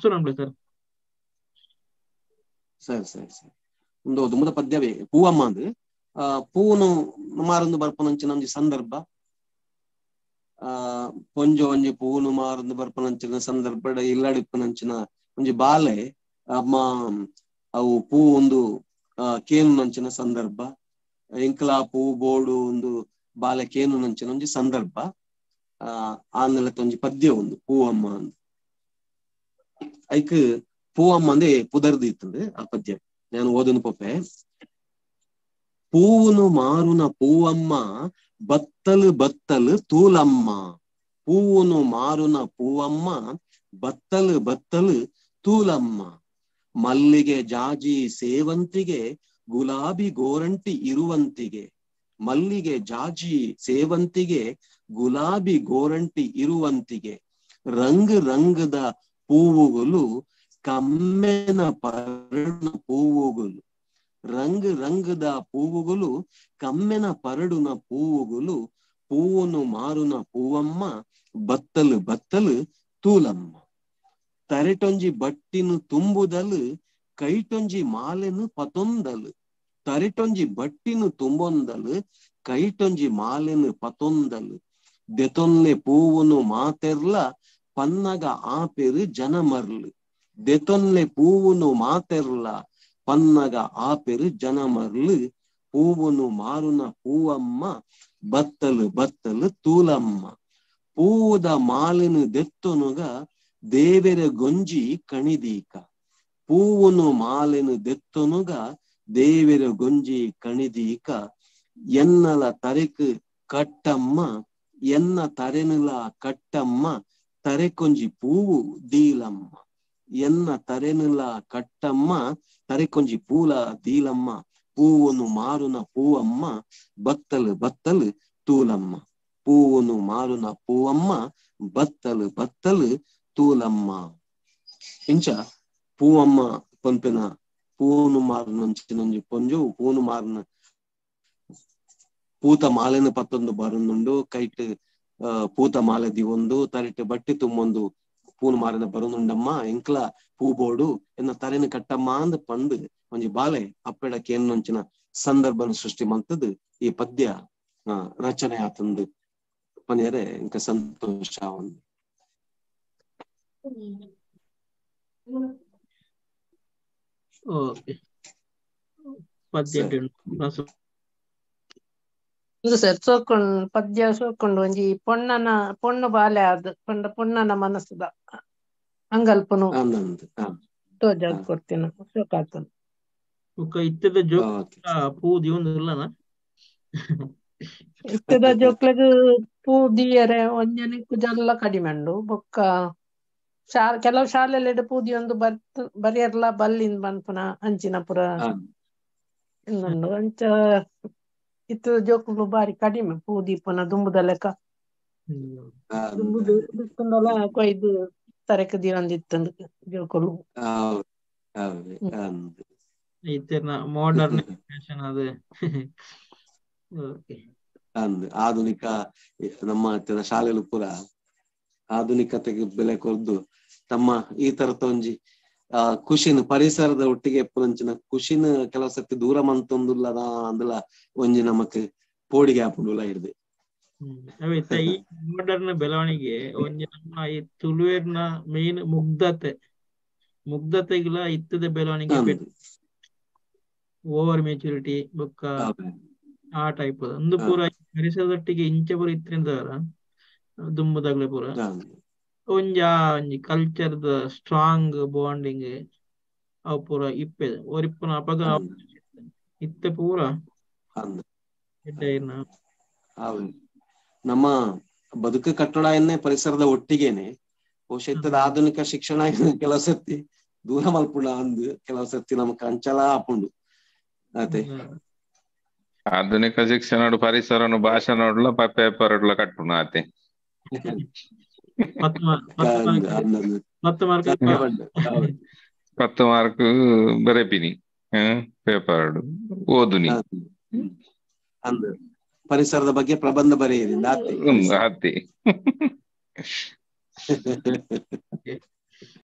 ಸುರಂಬ್ಲೆ sir. ಸರಿ ಸರಿ ಸರಿ. ಒಂದು ದುಂಬದ ಪದ್ಯವೇ ಪೂವಮ್ಮ ಅಂದ್. ಪೂನು ಮಾರೊಂದು ಬರ್ಪನಂಚಿನ ಒಂಜಿ ಸಂದರ್ಭ, ಆ ಪೊಂಜೊ ಒಂಜಿ ಪೂನು ಮಾರೊಂದು ಬರ್ಪನಂಚಿನ ಸಂದರ್ಭ ಇಲ್ಲಡಿಪ್ಪನಂಚಿನ ಒಂಜಿ ಬಾಲೆ ಅಮ್ಮ ಅವು ಪೂ ಒಂದು ಕೇನುನಂಚಿನ ಸಂದರ್ಭ, ಎಂಕಲಾ ಪೂ ಬೋಡು ಒಂದು ಬಾಲೆ ಕೇನುನಂಚಿನ ಒಂಜಿ ಸಂದರ್ಭ. ಆ ನೆಲತ ಒಂಜಿ ಪದ್ಯ ಒಂದು ಪೂವಮ್ಮ ಅಂದ್. ಐಕ್ ಪೂವಮ್ಮ ಅಂದೇ ಪುದರ್ದು ಇತ್ತಂದು ಆ ಪದ್ಯ. ನಾನು ಓದನು ಪೊಪ್ಪೆ. ಪೂವುನು ಮಾರುನ ಪೂವಮ್ಮ ಬತ್ತಲು ಬತ್ತಲು ತೂಲಮ್ಮ, ಪೂವುನು ಮಾರುನ ಪೂವಮ್ಮ ಬತ್ತಲು ಬತ್ತಲು ತೂಲಮ್ಮ, ಮಲ್ಲಿಗೆ ಜಾಜಿ ಸೇವಂತಿಗೆ ಗುಲಾಬಿ ಗೋರಂಟಿ ಇರುವಂತಿಗೆ, ಮಲ್ಲಿಗೆ ಜಾಜಿ ಸೇವಂತಿಗೆ ಗುಲಾಬಿ ಗೋರಂಟಿ ಇರುವಂತಿಗೆ, ರಂಗ್ ರಂಗದ ಪೂವುಗಳು ಕಮ್ಮೆನ ಪರಡುನ ಪೂವುಗಳು, ರಂಗ್ ರಂಗದ ಪೂವುಗಳು ಕಮ್ಮೆನ ಪರಡುನ ಪೂವುಗಳು, ಪೂವುನು ಮಾರುನ ಪೂವಮ್ಮ ಬತ್ತಲು ಬತ್ತಲು ತೂಲಮ್ಮ, ತರೆಟೊಂಜಿ ಬಟ್ಟಿನು ತುಂಬುದಲು ಕೈಟೊಂಜಿ ಮಾಲೆನು ಪತೊಂದಲು, ತರೆಟೊಂಜಿ ಬಟ್ಟಿನು ತುಂಬೊಂದಲು ಕೈಟೊಂಜಿ ಮಾಲೆನು ಪತೊಂದಲು, ದೆತೊನ್ಲೆ ಪೂವುನು ಮಾತೆರ್ಲ ಪನ್ನಗ ಆಪೆರು ಜನಮರ್ಲು, ದೆತೊನ್ಲೆ ಪೂವುನು ಮಾತೆರ್ಲ ಪನ್ನಗ ಆಪೆರು ಜನಮರ್ಲು, ಪೂವುನು ಮಾರುನ ಪೂವಮ್ಮ ಬತ್ತಲು ಬತ್ತಲು ತೂಲಮ್ಮ, ಪೂವುದ ಮಾಲೆನು ದೆತ್ತೊನುಗ ದೇವೆರ ಗೊಂಜಿ ಕಣಿದೀಕ, ಪೂವುನು ಮಾಲೆನು ದೆತ್ತೊನುಗ ದೇವೆರ ಗೊಂಜಿ ಕಣಿದೀಕ, ಎನ್ನಲ ತರೆಕ್ ಕಟ್ಟಮ್ಮ ಎನ್ನ ತರೆನುಲ ಕಟ್ಟಮ್ಮ ತರೆಕೊಂಜಿ ಪೂವು ದೀಲಮ್ಮ, ಎನ್ನ ತರೆನುಲ ಕಟ್ಟಮ್ಮ ತರೆಕೊಂಜಿ ಪೂಲ ದೀಲಮ್ಮ, ಪೂವುನು ಮಾರುನ ಪೂವಮ್ಮ ಬತ್ತಲು ಬತ್ತಲು ತೂಲಮ್ಮ, ಪೂವುನು ಮಾರುನ ಪೂವಮ್ಮ ಬತ್ತಲು ಬತ್ತಲು ತೂಲಮ್ಮ. ಇಂಚ ಪೂವಮ್ಮ ಪನ್ಪಿನ ಪೂನು ಮಾರುನಂಚಿನೊಂಜಿ ಪೊಂಜು ಪೂನು ಮಾರುನ ಪೂತ ಮಾಲೆನ ಪತ್ತೊಂದು ಬರೊಂದುಂಡು, ಕೈಟ್ ಪೂತ ಮಾಲೆ ದಿವೊಂದು ತರೆಟ್ ಬಟ್ಟಿ ತುಂಬೊಂದು ಪೂನು ಮಾರಿನ ಬರೊಂದುಂಡಮ್ಮ ಎಂಕ್ಲ ಪೂ ಬೋಡು ಎನ್ನ ತರೆನ ಕಟ್ಟಮ್ಮ ಅಂದ್ ಪಂದ್ ಒಂಜಿ ಬಾಲೆ ಅಪ್ಪೆಡ ಕೇನುನಂಚಿನ ಸಂದರ್ಭನ ಸೃಷ್ಟಿ ಮಂತದ್ ಈ ಪದ್ಯ ರಚನೆ ಆತಂದು ಪನಿಯರೆ ಇಂಕ ಸಂತೋಷ. ಓಕೆ, ಪದ್ಯ ಇಂದು ಸರ್ ಸೋಕೊಂಡು ಪದ್ಯ ಸೋಕೊಂಡು ಒಂಜಿ ಪೊಣ್ಣನ ಪೊಣ್ಣು ಬಾಲೆ ಆದ್ ಪಂಡ ಪೊಣ್ಣನ ಮನಸ್ಸುದ ಅಂಗಲ್ಪನು ತೋಜಾದ್ ಕೊಡ್ತೀನಿ ಶೋಕಾತನ. ಬೊಕ್ಕ ಇತ್ತೆದ ಜೋಕ್ ಪೂ ದೀವೊಂದುಲ್ಲನ? ಇತ್ತೆದ ಜೋಕ್ಲೆಗ್ ಪೂ ದೀಯರೆ ಒಂಜನೆ ಕುಜಲ್ಲ ಕಡಿಮೆ ಉಂಡು. ಬೊಕ್ಕ ಕೆಲವು ಶಾಲೆಲೆಡ್ ಪೂ ದೀಯೊಂದು ಬರಿಯರ್ಲ ಬಲ್ಲಿಂದ್ ಪನ್ಪುನ ಅಂಚಿನ ಪುರ ಉಂಡು. ಅಂಚ ಇತ್ತದ ಜೋಕುಲು ಬಾರಿ ಕಡಿಮೆ ಪೂ ದೀಪನ ದುಂಬುದ ಲೆಕ್ಕ. ದುಂಬುದು ಕೊಯ್ದು ತರೆಕ್ ದೀವೊಂದಿತ್ತಂದು ಜೋಕುಲು. ಮಾಡರ್ನ್ ಫ್ಯಾಷನ್ ಅದು. ಆಧುನಿಕ ನಮ್ಮ ಶಾಲೆಲು ಪೂರ ಆಧುನಿಕತೆಗೆ ಬೆಲೆ ಕೊರ್ದು ತಮ್ಮ ಈ ತರದ ಒಂಜಿ ಖುಷಿನ ಪರಿಸರದ ಒಟ್ಟಿಗೆ ಎಪ್ಪುನಂಚಿನ ಖುಷಿನ ಕೆಲವು ಸರ್ತಿ ದೂರ ಮಂತೊಂದುಲ್ಲದ ಅಂದಲ ಒಂಜಿ ನಮಕ್ ಪೋಡಿಗೆ ಆಪುಂಡುಲ ಹಿಡ್ದು. ಈ ಮಾಡರ್ನ್ ಬೆಳವಣಿಗೆ ಒಂಜಿ ನಮ್ಮ ಈ ತುಳುವೆರ್ನ ಮೇನ್ ಮುಗ್ಧತೆ, ಮುಗ್ಧತೆಗಿಲ ಇತ್ತದ ಬೆಳವಣಿಗೆ ಓವರ್ ಮೆಚುರಿಟಿ ಬೊಕ್ಕ ಆ ಟೈಪ್ ಒಂದು ಪೂರ ಪರಿಸರದೊಟ್ಟಿಗೆ ಇಂಚ ಪೂರ ಇತ್ತಿನ ದುಂಬುದಾಗ್ಲೆ ಪೂರ ಒಂಜಿ ಆ ಒಂಜಿ ಕಲ್ಚರ್ ದ ಸ್ಟ್ರಾಂಗ್ ಬಾಂಡಿಂಗ್ ಅವು ಪೂರ ಇಪ್ಪೆ ಒರಿಪ್ಪುನ ಅಪಗ ಇತ್ತೆ ಪೂರ ನಮ್ಮ ಬದುಕು ಕಟ್ಟಡ ಎನ್ನೇ ಪರಿಸರದ ಒಟ್ಟಿಗೆನೆ ಬಹುಶಃ ಇತ್ತದ ಆಧುನಿಕ ಶಿಕ್ಷಣ ಕೆಲವು ಸರ್ತಿ ದೂರ ಮಲ್ಪುಂಡ ಅಂದ್ ಕೆಲವು ಸರ್ತಿ ನಮಕ್ ಅಂಚಲ ಆಪುಂಡು. ಅತೆ ಆಧುನಿಕ ಶಿಕ್ಷಣ ಪರಿಸರನು ಭಾಷಣ ಪೇಪರ್ ಕಟ್ಟುಣ ಆತೆ. 10 ಮಾರ್ಕ್ ಬರೆಪಿನಿ ಪೇಪರ್ ಓದುನಿ ಪರಿಸರದ ಬಗ್ಗೆ ಪ್ರಬಂಧ ಬರೆಯಿರಿ. ಆತೆ.